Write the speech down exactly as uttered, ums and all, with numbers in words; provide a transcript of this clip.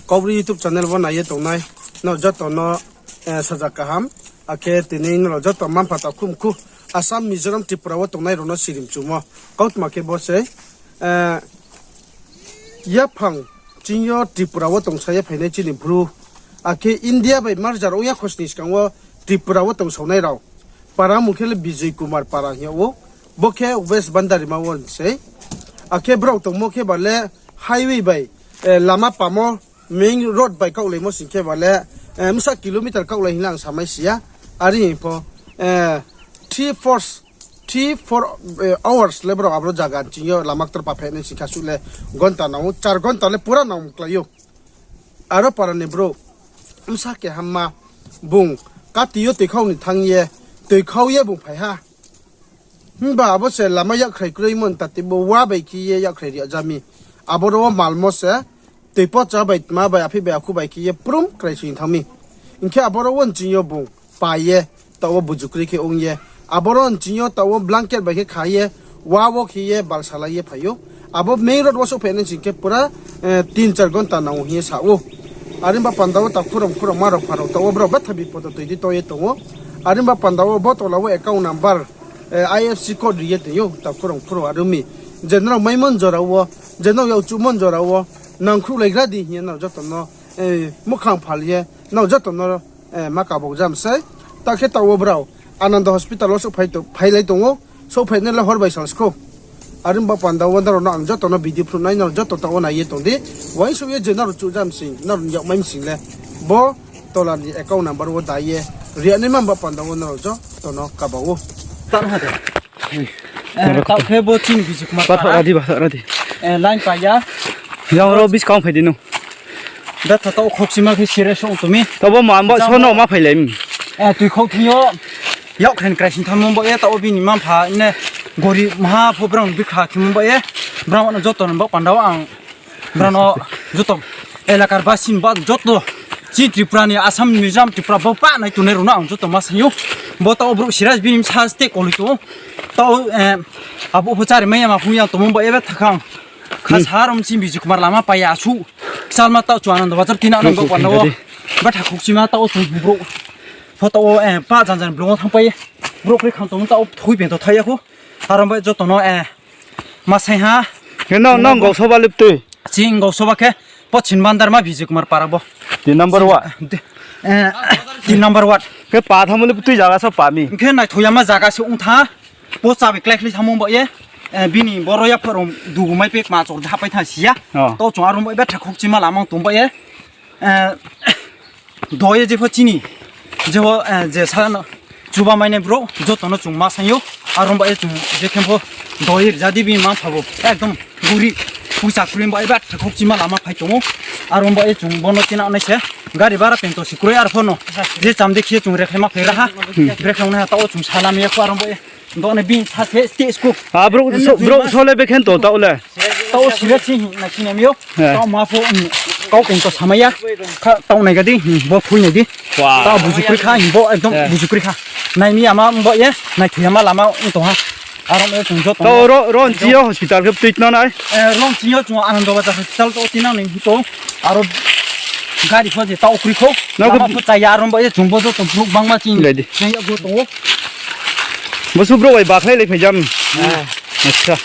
Kaubru YouTube channel wo nai ye tongnai nrao joto no, eh, saja kaham. Akhe tini nrao joto manpha ta khumkhu. Assam, Mizoram, Tripura wo tongnai rao no sirimchumo. Kautma khe bo se, eh, yaphang ching yo Tripura wo tongsa ye phainai chini Bru. Akhe India bai merger ong ya khosni skang wo Tripura wo tongsaonai rao. Para mung khe le Bijoy Kumar para hing yag ou. Bo khe West Bandarima wo sei. Akhe brao tongmo khe ba le highway bai, eh, lama pamo main road bai kaohlaimo sing khe ba le, eh, bsa kilometer kaohlai hing le ang samai si ya. Are hing pho, eh, three, four, three, four, eh, hours le brao aboro zaga ching yo lama ktor paphainai sing kha suh le gonta nang ou, char gonta le pura nang klái ou. Aro para ni brouh, bsa kehamma bung kati yo toikhau ni thanng ye, toikhau ye bung phai ha. Himba abo se lama yakkhrai kroimo ni tati bo wa bai khe ye yakkhrai ri ya ja mi. Aboro wo malmo se, toi pocha bai tma bai, aphi bai akhu bai khe ye prum krai sing thanng mi. Hing khe aboro wo nching yo bung pai ye, taoh wo buju kroi khe ong ye. Aboro nching yo taoh wo blanket bai khe kha ye, wa wo khe ye bal salai ye phai ou. Abo main road wo souhphai nai sing khe pura, eh, tin char gonta nang ou hing ye sa ou. Are ba panda wo takhu rao, khurao, ma rao, pha rao, taoh wo brao betha bipod wo toi di tong ye tong ou. Are ba panda wo bo tola wo account number, eh, I F S C code ri ye tong ou, takhu rao, khurao, are mi. Je nrao maimo jora wo, je nrao yakchuhmo jora wo, nangkhruhlaigra di hing ye nrao joto no, eh, muhkhang phal ye, nrao joto no, eh, ma kabau jam sei. Ta khe taoh wo brao Ananda Hospital wo souhphai to-, phailai tong ou, souhphai nai le hor bai sal skhou. Are ba panda wo nrao no ang joto no video phnuh nai, nrao joto taoh wo nai ye tong di. Uaingsouh ye je nrao chuh jam sing, nrao ni yakmai msing le bo tola ni account number wo dai ye ri ya naima ba panda wo nrao joto no kaba ou. Taoh khe bo chini Bijay Kumar para. Line pai ya. Yang ro buskang phai di nung. Betha taoh khokchima khe serious ong tong mi. Tabo ma ba sono ma phailai mi. Toi khau thing yo. Yakkhrai ni krai sing thanngmo ba ye taoh wo bini mma-mpha ne gorib maha pho brao ni bikha khemo ba ye. Brao no joto ni ba panda wo ang brao no joto elakar basi ni ba joto chini Tripura ni, Assam, Mizoram, Tripura bo pa nai tongnai rao no ang joto ma saing ou. Bo taoh wo brouh serious bini bsa steh koloi tong ou. Taoh, abo pho chári mai ya ma phung yang tongmo ba ye betha kha ang. Kha sa rom chini Bijay Kumar lama pai ya asuh. Kchalma taoh chung Ananda Bazar tina nang ba panda wo. Betha khokchima taoh wo chung brouh. Pho taoh wo, pa janjan blung wo thanngpai ye. Brouh kri khang tong taoh wo thoi beng to thai ya khou. Aro bai joto no, ma saing ha. Nang gausoba le btui? Chini gausoba khe Pochin Bandarima Bijay Kumar para bo. Tin number ward. Khe pa thanngmo le btui zaga so pa mi. Hing khe naithoh yama zaga se ong tha. Bo chabi kláikhlai thanngmo ba ye. Bini boro yapha rao dugu mai pe kma chor da pai thanng si ya. Taoh chung aro bai betha khokchima lama tong ba ye. Do ye jepho chini, jepho, je sa no chuba mai nai brouh joto no chung ma saing ou. Aro bai ye chung je khe pho do ye rza di, bini mma-mpha bo ekdom gorib, poicha kroi bai ye betha khokchima lama phai tong ou. Aro bai ye chung bo no tina nai se gari bara pento si kroi, arpho no je cham de khe chung rekhlai ma phai ra ha. Rekhlai nai ha taoh wo chung salam ya khou aro bai ye. Dok nai bini sa se steh sku. Brouh so le bekhe to taoh le. Taoh wo sila si hing na sina mi ou. Taoh ma pho, kau kong to samai ya. Kha taoh nai ga di, bo phui nai di. Taoh buju kroi kha, bo ekdom buju kroi kha. Nai mi yama bo ye, naithoh yama lama ong tong ha. Aro chung joto. Taoh ro, ro nching yo hospital khe btui tna nai. Ro nching yo chung Ananda Bazar hospital to tinang nai hing tong. Aro gari pho je taoh kroi khou. Lama pho chaya aro bai ye chung bo joto brouh bangma ching. Nai ya go tong ou. Bo su brouh bai bakhlai lai phai jam. Acha.